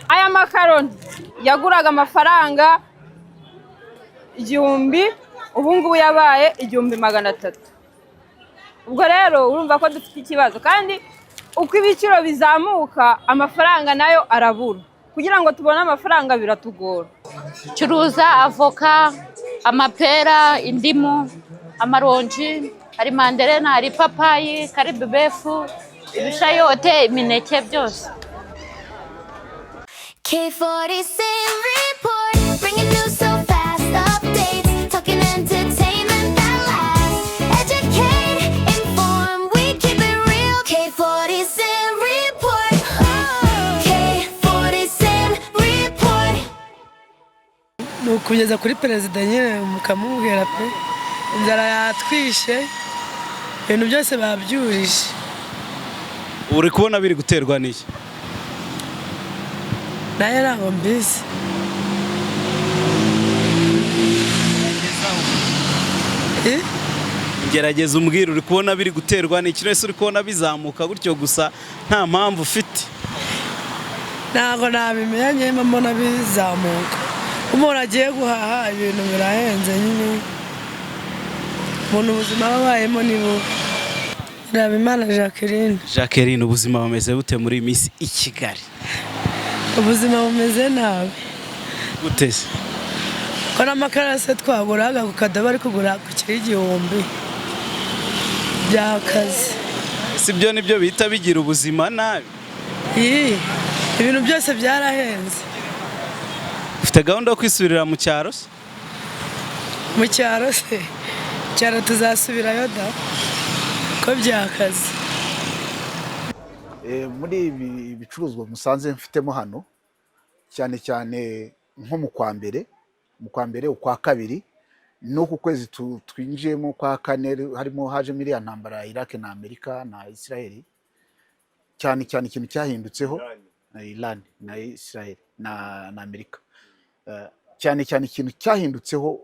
Aya makaroni yaguraga amafaranga 1000, ubu ngubu yabaye 1300. Ubwo rero urumva ko dufite ikibazo, kandi uko ibiciro bizamuka amafaranga nayo arabura. Kugira ngo tubone amafaranga biratugora. Curuza avoka, amapera, indimu, amaronji, hari manderena, hari ipapayi, karibibefu, ibishayote, imineke, byose. K40 Sim Report, bringing news so fast, updates, talking entertainment that lasts. Educate, inform, we keep it real. K40 Sim Report, K40 Sim Report. Ni ukugeza kuri perezida nyine mukamubwira pe, inzara yatwishe, ibintu byose babyurije. Uri kubona biri guterwa n'iki? Nayo ntabwo mbizi. Eh? Gerageza umbwire, uri kubona biri guterwa n'iki? Wese uri kubona bizamuka gutyo gusa nta mpamvu ufite? Ntabwo nabimenya, njyewe mbona bizamuka. Umuntu agiye guhaha ibintu birahenze nyine, umuntu ubuzima aba abayemo ni bubi. Irabimana Jacqueline. Jacqueline, ubuzima bumeze bute muri iyi minsi i Kigali? Ubuzima bumeze nabi. Gute se? Ko n'amakara se twaguraga ku kadobo ari kugura ku kiro 1000, byakaze. Si byo nibyo bihita bigira ubuzima nabi? Iyi ibintu byose byarahenze. Ufite gahunda yo kwisubirira mu cyaro se? Mu cyaro se, cyaro tuzasubirayo da, ko byakaze. Muri ibi bicuruzwa musanze mfitemo hano, cyane cyane nko mu kwa mbere, ukwa kabiri n'uku kwezi twinjiyemo kwa kane, harimo hajemo iriya ntambara ya Iraq na Amerika na Israel. Cyane cyane ikintu cyahindutseho na Iran na Israel na Amerika. Cyane cyane ikintu cyahindutseho,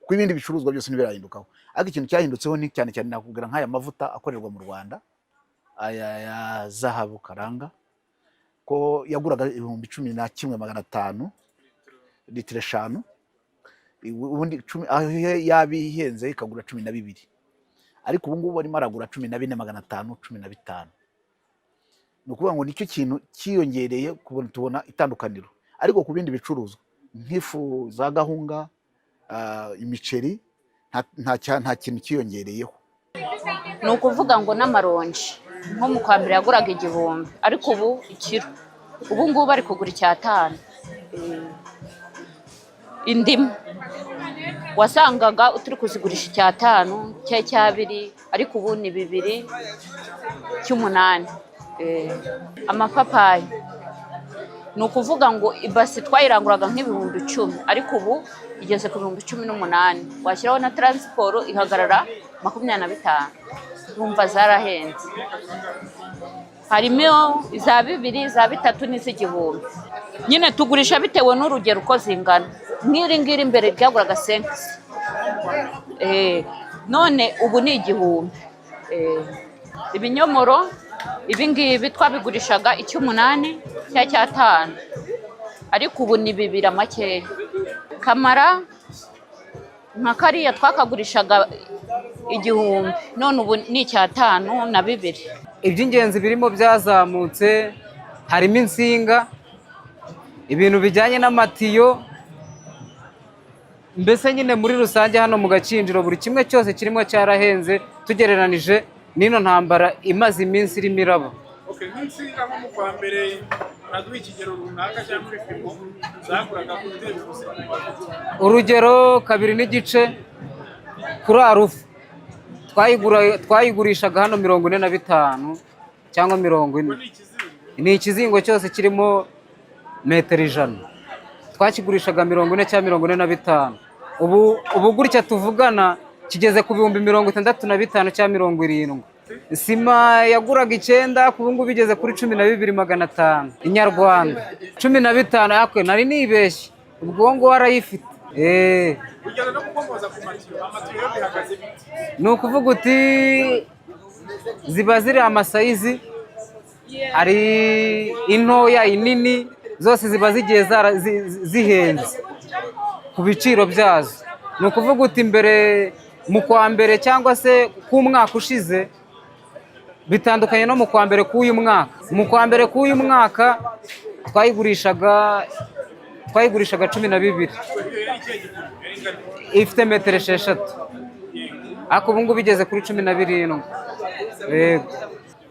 ku ibindi bicuruzwa byose ntibirahindukaho, ariko ikintu cyahindutseho ni cyane cyane nakubwira nk'aya mavuta akorerwa mu Rwanda, aya ya Zahabu Karanga, ko yaguraga 11,500 litiro 5, ubundi 10, aho yaba ihenze ikagura 12, ariko ubu ngubu arimo aragura 14,500, 15. Ni ukuvuga ngo nicyo kintu cyiyongereye kubona tubona itandukaniro. Ariko ku bindi bicuruzwa nk'ifu za gahunga, imiceri, nta kintu cyiyongereyeho. Ni ukuvuga ngo n'amaronji nko mu kwa mbere yaguraga 1000, ariko ubu ikiro ubu ngubu ari kugura icyatanu. Indimu wasangaga turi kuzigurisha icyatanu cyangwa icyabiri, ariko ubu ni 2 cy'umunani. Amapapayi ni ukuvuga ngo ibasi twayiranguraga nk'10,000, ariko ubu igeze ku 18,000, washyiraho na transport ihagarara 25. Wumva zarahenze. Harimo iza 2000, iza 3000 n'iz'igihumbi. Nyine tugurisha bitewe n'urugero uko zingana. Nk'iri ngiri imbere ryaguraga 500, none ubu ni 1000. Ibinyomoro ibi ngibi twabigurishaga icy'umunani cyangwa icyatanu, ariko ubu ni 2000 makeya. Kamara nka kariya twakagurishaga 1000, none ubu ni icyatanu na 2000. Iby'ingenzi birimo byazamutse harimo insinga, ibintu bijyanye n'amatiyo, mbese nyine muri rusange hano mu Gakinjiro buri kimwe cyose kirimo cyarahenze tugereranije n'ino ntambara imaze iminsi irimo iraba. Okay, nk'insinga nko mu kwa mbere uraduha ikigero runaka cyangwa ibipimo zaguraga ku bivuze? Urugero, 2.5 kuri arufu twayigurishaga hano 45 cyangwa 40. Ni ikizingo cyose kirimo metero 100, twakigurishaga 40 cyangwa 45. Ubu gutya tuvugana kigeze ku 65,000 cyangwa 70. Sima yaguraga 9, ku ngubu igeze kuri 12,500 inyarwanda. 15 yakwe nari nibeshye, ubwo uwo nguwo arayifite. Ugenda no gukomoza ku matiyo, amatiyo yo bihagaze bite? Ni ukuvuga uti ziba ziri ama size. Hari intoya, inini, zose ziba zigiye zihenze ku biciro byazo. Ni ukuvuga uti mbere mu kwa mbere cyangwa se k'umwaka ushize bitandukanye no mu kwa mbere k'uyu mwaka. Mu kwa mbere k'uyu mwaka twayigurishaga 12, ifite metero 6, ariko ubu ngubu igeze kuri 17, yego.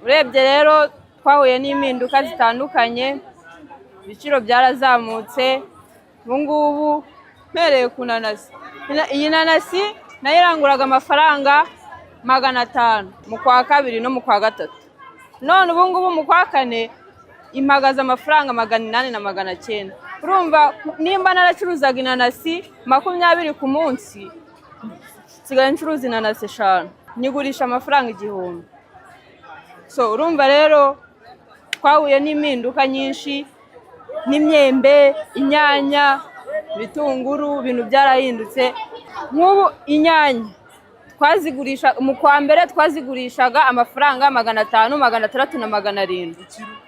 Urebye rero, twahuye n'impinduka zitandukanye, ibiciro byarazamutse. Ubu ngubu mpereye ku nanasi, iyi nanasi nayo iranguraga amafaranga 500 mu kwa kabiri no mu kwa gatatu, none ubu ngubu mu kwa kane impagaze amafaranga 800 na 900. Urumva nimba naracuruzaga inanasi 20 ku munsi, nsigaye ncuruza inanasi 5, nyigurisha amafaranga 1000. So urumva rero twahuye n'impinduka nyinshi, n'imyembe, inyanya, ibitunguru, ibintu byarahindutse. Nk'ubu inyanya twazigurisha mu kwa mbere twazigurishaga amafaranga 500, 600 na 700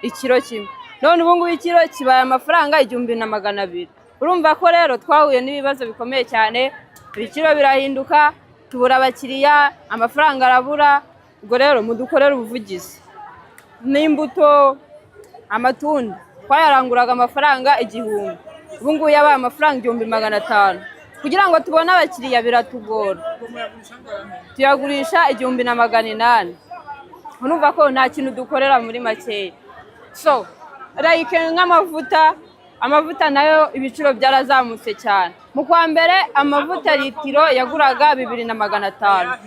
ikiro kimwe, none ubu ngubu ikiro kibaye amafaranga 1200. Urumva ko rero twahuye n'ibibazo bikomeye cyane, ibiciro birahinduka, tubura abakiriya, amafaranga arabura. Ubwo rero mudukorere ubuvugizi. N'imbuto, amatunda twayaranguraga amafaranga 1000, ubu ngubu yabaye amafaranga 1500. Kugira ngo tubone abakiriya biratugora, tuyagurisha 1800. Urumva ko nta kintu dukorera muri makeya. So like nk'amavuta, amavuta nayo ibiciro byarazamutse cyane. Mu kwa mbere amavuta litiro yaguraga 2500.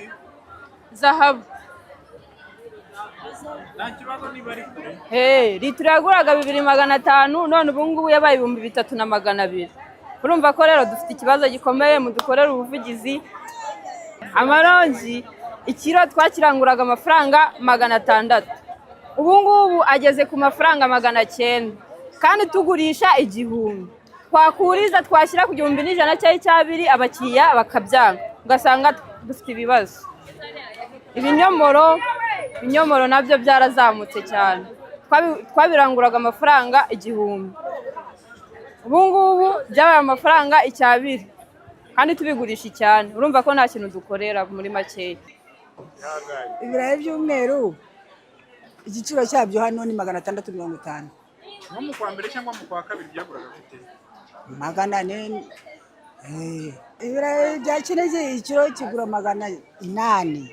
Zahabu. Nta kibazo niba ari kure. Hey, litiro yaguraga 2500, none ubu ngubu yabaye 3200. Urumva ko rero dufite ikibazo gikomeye, mudukorere ubuvugizi. Amaronji ikiro twakiranguraga amafaranga 600, ubu ngubu ageze ku mafaranga 900, kandi tugurisha 1000. Twakuriza twashyira ku 1100 cyangwa icyabiri, abakiriya bakabyanga, ugasanga dufite ibibazo. Ibinyomoro nabyo byarazamutse cyane. Twabiranguraga amafaranga 1000, ubu ngubu byabaye amafaranga icyabiri, kandi tubigurisha icyane. Urumva ko nta kintu dukorera muri makeya. Ibirayi by'umweru igiciro cyabyo hano ni 650. Nko mu kwa mbere cyangwa mu kwa kabiri byaguraga gute? 400. Ibirayi bya Kinigi ikiro kigura 800.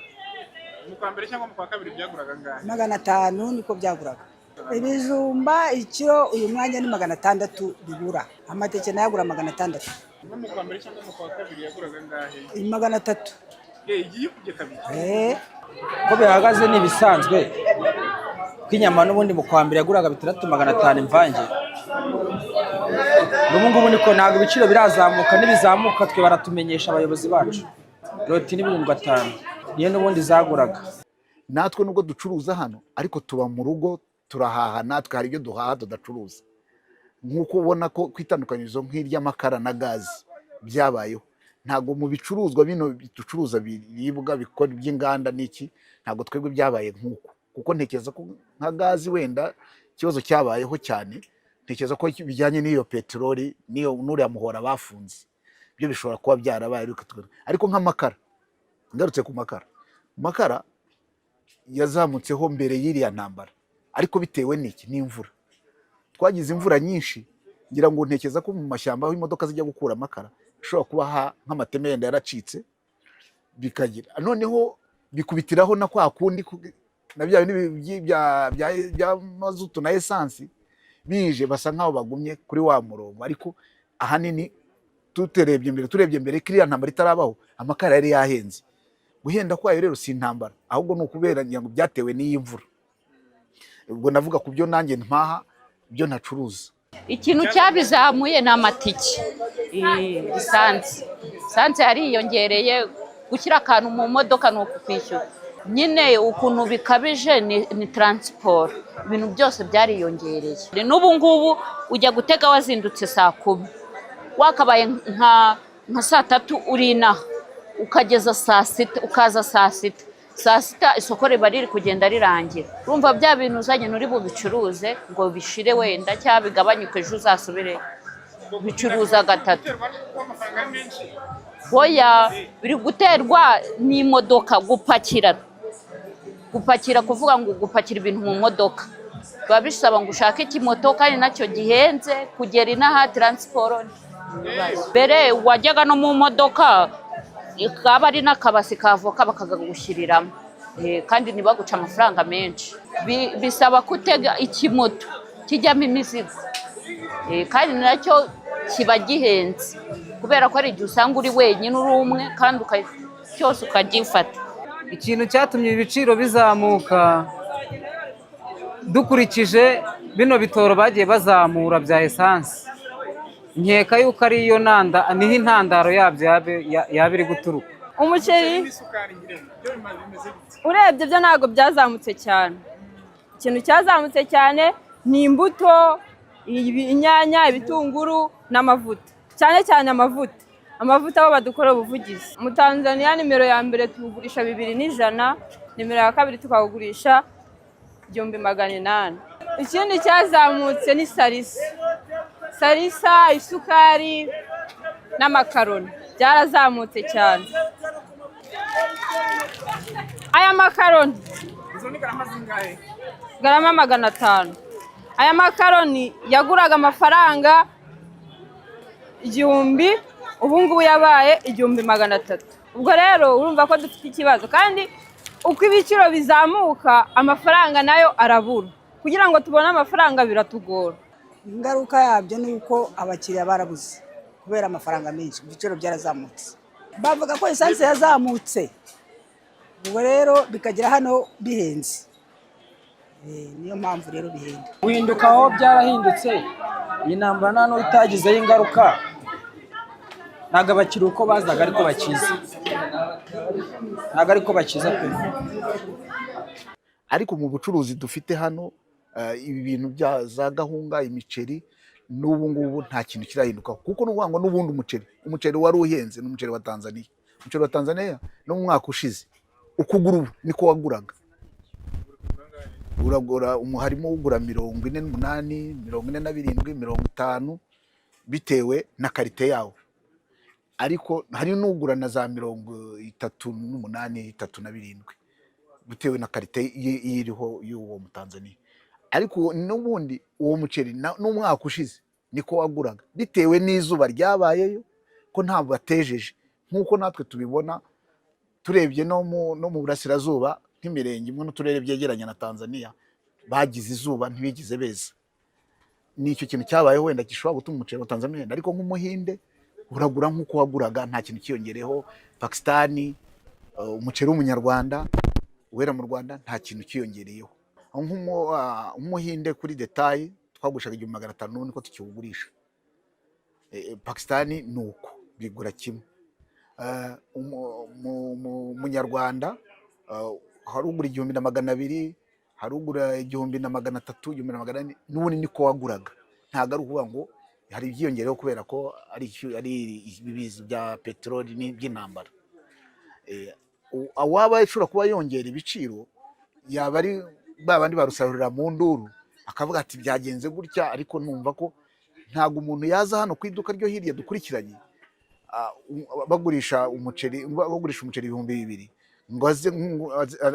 Mu kwa mbere cyangwa mu kwa kabiri byaguraga angahe? 500 niko byaguraga. Ibijumba ikiro uyu mwanya ni 600 bigura. Amateke nayo agura 600. Nko mu kwa mbere cyangwa mu kwa kabiri yaguraga angahe? 300. Igiye kujya kabiri. Uko bihagaze ni ibisanzwe, ko inyama n'ubundi mu kwa mbere yaguraga 6500 imvange, n'ubu ngubu niko, ntabwo ibiciro birazamuka. Nibizamuka twe baratumenyesha abayobozi bacu. Roti ni 75, niyo n'ubundi zaguraga. Natwe nubwo ducuruza hano, ariko tuba mu rugo turahaha. Natwe hari ibyo duhaha tudacuruza, nk'uko ubona ko ku itandukanyirizo nk'iry'amakara na gazi byabayeho. Ntabwo mu bicuruzwa bino ducuruza biribwa bikora by'inganda n'iki, ntabwo twebwe byabaye nk'uko, kuko ntekereza ko nka gazi wenda ikibazo cyabayeho cyane, ntekereza ko bijyanye n'iyo peteroli n'iyo n'uriya muhora bafunze, byo bishobora kuba byarabaye. Ariko nk'amakara, ngarutse ku makara, amakara yazamutseho mbere y'iriya ntambara, ariko bitewe n'iki? N'imvura. Twagize imvura nyinshi, ngira ngo ntekereza ko mu mashyamba aho imodoka zijya gukura amakara hashobora kuba nk'amateme yenda yaracitse, bikagira noneho bikubitiraho na kwa kundi na bya bindi bya mazutu na esansi bije, basa nkaho bagumye kuri wa murongo. Ariko ahanini tuterebye mbere, turebye mbere kiriya ntambara itarabaho, amakara yari yahenze. Guhenda kwayo rero si intambara, ahubwo ni ukubera ngira ngo byatewe n'iyi mvura. Ubwo navuga ku byo nanjye mpaha, ibyo ntacuruza. Ikintu cyabizamuye ni amatike, lisansi. Lisansi yariyongereye, gushyira akantu mu modoka ni ukukwishyura nyine. Ukuntu bikabije ni transport, ibintu byose byariyongereye. N'ubu ngubu ujya gutega wazindutse saa 10, wakabaye nka saa 3 uri inaha, ukageza saa 6, ukaza saa 6. Saa sita isoko riba riri kugenda rirangira. Urumva bya bintu uzanye nturi bubicuruze ngo bishire wenda cyangwa bigabanyuke, ejo uzasubire bicuruza gatatu. Biterwa n'uko amafaranga ari menshi? Oya, biri guterwa n'imodoka gupakira. Gupakira, kuvuga ngo gupakira ibintu mu modoka biba bisaba ngo ushake ikimoto, kandi nacyo gihenze kugera inaha, transport. Mbere wajyaga no mu modoka kaba ari n'akabasi ka avoka bakakagushyiriramo, kandi ntibaguce amafaranga menshi. Bisaba kutega ikimoto kijyamo imizigo, kandi nacyo kiba gihenze kubera ko hari igihe usanga uri wenyine, uri umwe, kandi cyose ukagifata. Ikintu cyatumye ibiciro bizamuka, dukurikije bino bitoro bagiye bazamura bya esanse, nkeka yuko ariyo nanda, niho intandaro yabyo yaba iri guturuka. Umuceri n'isukari ngire byo bimeze bite? Urebye byo ntabwo byazamutse cyane. Ikintu cyazamutse cyane ni imbuto, inyanya, ibitunguru n'amavuta, cyane cyane amavuta. Amavuta aho badukorera ubuvugizi. Mu Tanzania nimero ya mbere tuwugurisha 2100, nimero ya kabiri tukawugurisha 1800. Ikindi cyazamutse ni salisa. Salisa, isukari n'amakaroni byarazamutse cyane. Aya makaroni Izo ni garama zingahe? Garama 500. Aya makaroni yaguraga amafaranga 1000, ubu ngubu yabaye 1300. Ubwo rero urumva ko dufite ikibazo, kandi uko ibiciro bizamuka amafaranga nayo arabura. Kugira ngo tubone amafaranga biratugora. Ingaruka yabyo ni uko abakiriya barabuze kubera amafaranga menshi, ibiciro byarazamutse. Bavuga ko esanse yazamutse, ubwo rero bikagera hano bihenze. Niyo mpamvu rero bihenda. Guhinduka aho byarahindutse. Iyi ntambara nta n'uwo itagizeho ingaruka. Ntabwo abakiriya uko bazaga ariko bakiza, ntabwo ariko bakiza pe. Ariko mu bucuruzi dufite hano, ibi bintu bya za gahunga, imiceri, n'ubu ngubu nta kintu kirahinduka, kuko ni ukuvuga ngo n'ubundi umuceri wari uhenze ni umuceri wa Tanzania. Umuceri wa Tanzania no mu mwaka ushize uko ugura ubu niko waguraga. Uragura harimo ugura 48, 47, 50, bitewe na qualité yawo, ariko hari n'ugura na za 38, 37, bitewe na qualité iriho y'uwo Mutanzaniya. Ariko n'ubundi uwo muceri n'umwaka ushize niko waguraga, bitewe n'izuba ryabayeyo ko ntabwo batejeje nk'uko natwe tubibona. Turebye no mu burasirazuba, nk'imirenge imwe n'uturere byegeranye na Tanzania bagize izuba, ntibigeze beza. Ni icyo kintu cyabayeho wenda gishobora gutuma umuceri wa Tanzania uhenda, ariko nk'umuhinde uragura nk'uko waguraga, nta kintu cyiyongereho. Pakisitani, umuceri w'umunyarwanda wera mu Rwanda nta kintu cyiyongereyeho. Aho nk'umuhinde kuri détail twagurishaga 1500, n'ubu niko tukiwugurisha. Pakisitani ni uko, bigura kimwe. Umunyarwanda hari ugura 1200, hari ugura 1300, 1400, n'ubundi niko waguraga. Ntabwo ari ukuvuga ngo hari ibyiyongereho kubera ko ari ibiza bya peteroli n'iby'intambara. Uwaba ashobora kuba yongera ibiciro yaba ari ba bandi barusarurira mu nduru, akavuga ati byagenze gutya. Ariko numva ko ntabwo umuntu yaza hano ku iduka ryo hirya dukurikiranye, bagurisha umuceri 2000, ngo aze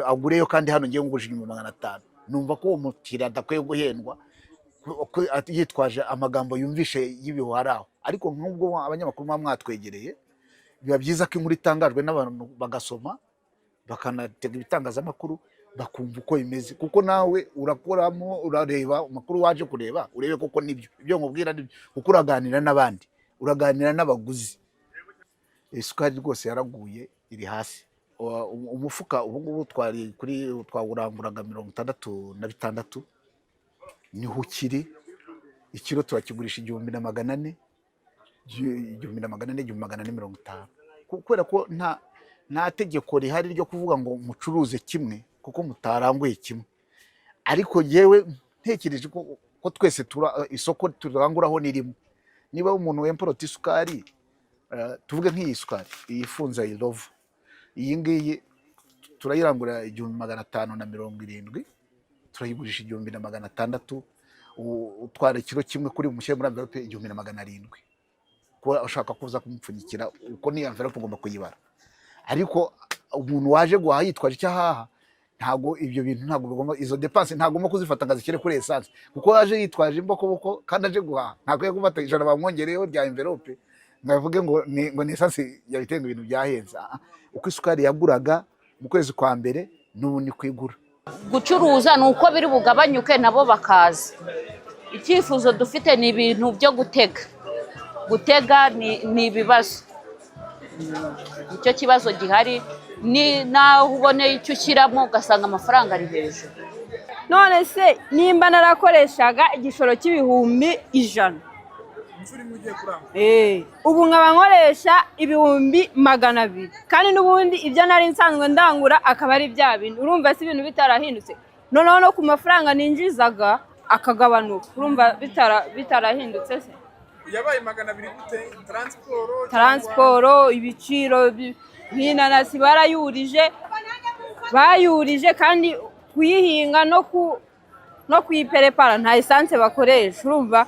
agureyo, kandi hano ngiye ngurisha 1500. Numva ko uwo mukiriya adakwiye guhendwa yitwaje amagambo yumvishe y'ibihuha ari aho. Ariko nk'ubwo abanyamakuru muba mwatwegereye, biba byiza ko inkuru itangajwe n'abantu bagasoma, bakanatega ibitangazamakuru, bakumva uko bimeze, kuko nawe urakoramo, urareba amakuru waje kureba, urebe koko nibyo ibyo nkubwira nibyo, kuko uraganira n'abandi, uraganira n'abaguzi. Isukari rwose yaraguye, iri hasi. Umufuka ubu ngubu twari kuri twawuranguraga 66, niho ukiri. Ikiro turakigurisha 1400, 1400, 1450, kubera ko nta tegeko rihari ryo kuvuga ngo mucuruze kimwe kuko mutaranguye kimwe. Ariko yewe ntekereje ko twese isoko turanguraho ni rimwe. Niba umuntu wemporota isukari, tuvuge nk'iyi sukari, iyi ifunze Ayirovu, iyi ngiyi. Turayirangura 1570, turayigurisha 1600. Utwara ikiro kimwe kuri bumushyire muri envelope 1700, kuba ushaka kuza kumupfunyikira uko ni envelope ugomba kuyibara. Ariko umuntu waje guhaha yitwaje icyo ahaha, ntabwo ibyo bintu, ntabwo bigomba, izo dépenses ntagomba kuzifata ngo azishyire kuri essence, kuko yaje yitwaje imbokoboko kandi aje guhaha. Ntabwo gufata 100 bamwongereyeho rya envelope ngo avuge ngo ni essence yabiteye, ngo ibintu byahenze. Ah, ah. Uko isukari yaguraga mu kwezi kwa mbere n'ubu ni kwigura. Gucuruza ni uko biri bugabanyuke nabo bakaza. Icyifuzo dufite ni ibintu byo gutega. Gutega ni ibibazo, nicyo kibazo gihari. Ni naho uboneye icyo ushyiramo ugasanga amafaranga ari hejuru. None se nimba narakoreshaga igishoro cy'ibihumbi 100, Inshuro imwe ugiye kurangura, ubu nkaba nkoresha 200,000, kandi n'ubundi ibyo nari nsanzwe ndangura akaba ari bya bintu, urumva si ibintu bitarahindutse? Noneho no ku mafaranga ninjizaga akagabanuka, urumva bitarahindutse se? Yabaye 200 gute? Transport? Transport, ibiciro nk'inanasi barayurije, bayurije, kandi kuyihinga no kuyiperepara nta essence bakoresha. Urumva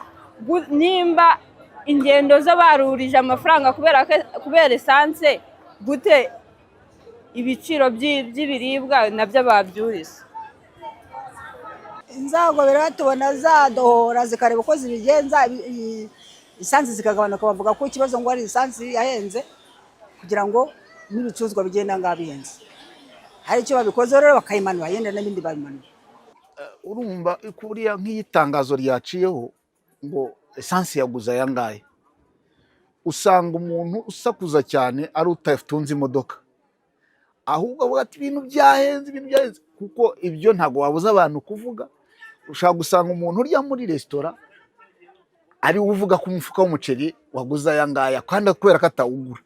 nimba ingendo zo barurije amafaranga kubera essence, gute ibiciro by'ibiribwa nabyo babyuriza? Inzego rero tubona zadohora zikareba uko zibigenza, essence zikagabanuka. Bavuga ko ikibazo ngo ari essence yahenze, kugira ngo n'ibicuruzwa bigenda ngaho bihenze. Hari icyo babikozeho rero bakayimanura, yenda n'ibindi babimanura. Urumva kuriya nk'iyo itangazo ryaciyeho ngo essence yaguze aya ngaya, usanga umuntu usakuza cyane ari utatunze imodoka, ahubwo avuga ati ibintu byahenze, ibintu byahenze. Kuko ibyo ntabwo wabuza abantu kuvuga. Ushobora gusanga umuntu urya muri resitora ari we uvuga ko umufuka w'umuceri waguze aya ngaya, kandi kubera ko atawugura,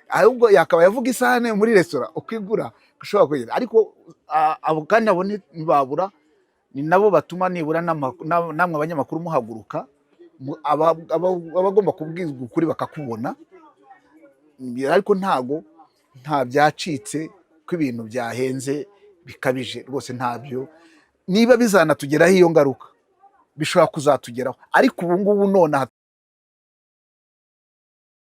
ahubwo yakaba yavuga isahane muri resitora uko igura ushobora kugera. Ariko abo kandi abo ntibabura, ni nabo batuma nibura namwe abanyamakuru muhaguruka, abagomba kubwizwa ukuri bakakubona. Ariko ntago nta byacitse ko ibintu byahenze bikabije rwose, ntabyo. Niba bizanatugeraho iyo ngaruka bishobora kuzatugeraho, ariko ubu ngubu nonaha.